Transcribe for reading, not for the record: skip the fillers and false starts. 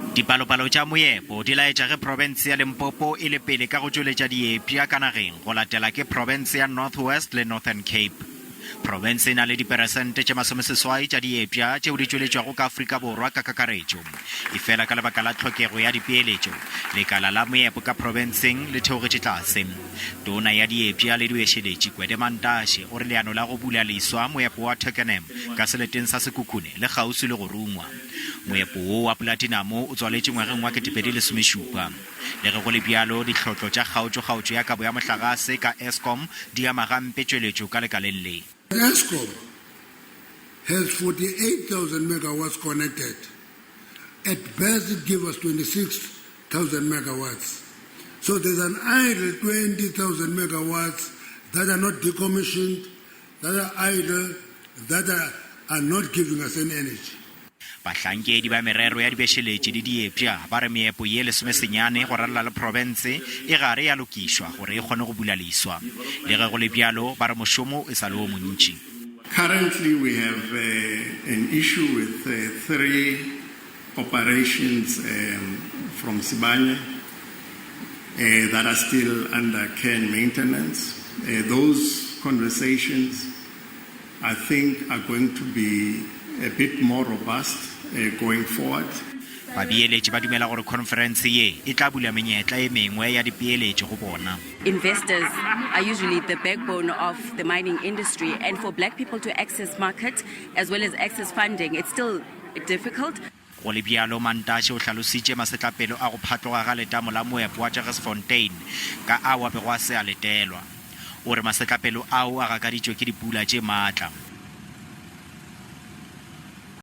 Dipalopalo tša moepo di laetša ge profense ya Limpopo e le pele ka go tšweletša diepša ka nageng go latela ke profense ya North West le Northern Cape. Profense e na le diperesente tše masomeseswai tša diepša tšeo di tšweletšwago ka Afrika Borwa ka kakaretšo. Efela ka lebaka la tlhokego ya dipeeletšo, lekala la moepo ka profenseng le theogetše tlase. Tona ya Diepša le Diešeletši Gwede Mantashe o re leano la go bula leswa moepo wa Twickenham ka seleteng sa Sekhukhune le kgauswi le go rungwa. Moepo wo wa polatinamo o tswaletše ngwageng wa 2017. Le ge go le bjalo, dihlotlo tša kgaotšokgaotšo ya kabo ya mohlagase ka Eskom di ama gampe tšweletšo ka lekaleng le. Eskom has 48,000 megawatts connected. At best it gives us 26,000 megawatts. So there's an idle 20,000 megawatts that are not decommissioned, that are idle, that are, are not giving us any energy. Bahlankedi ba merero ya dibešeletši le diepša ba re meepo ye lesomesenyane go ralala le profense e gare ya lokišwa gore e kgone go bula leswa. Le ge go le bjalo, ba re mošomo e sa le o montši. Currently we have an issue with 3 operations from Sibanye that are still under care and maintenance. Those conversations I think are going to be a bit more robust going forward. Babeeletši ba dumela gore khonferense ye e tla bula menyetla e mengwe ya dipeeletšo go bona. Investors are usually the backbone of the mining industry and for black people to access market as well as access funding it's still difficult. Go le bjalo, Mantashe o hlalositše masetlapelo a go phatloga ga letamo la moepo wa Jagersfontein ka ao a bego a se a letelwa. O re masetlapelo ao a gakaditšwe ke dipula tše maatla.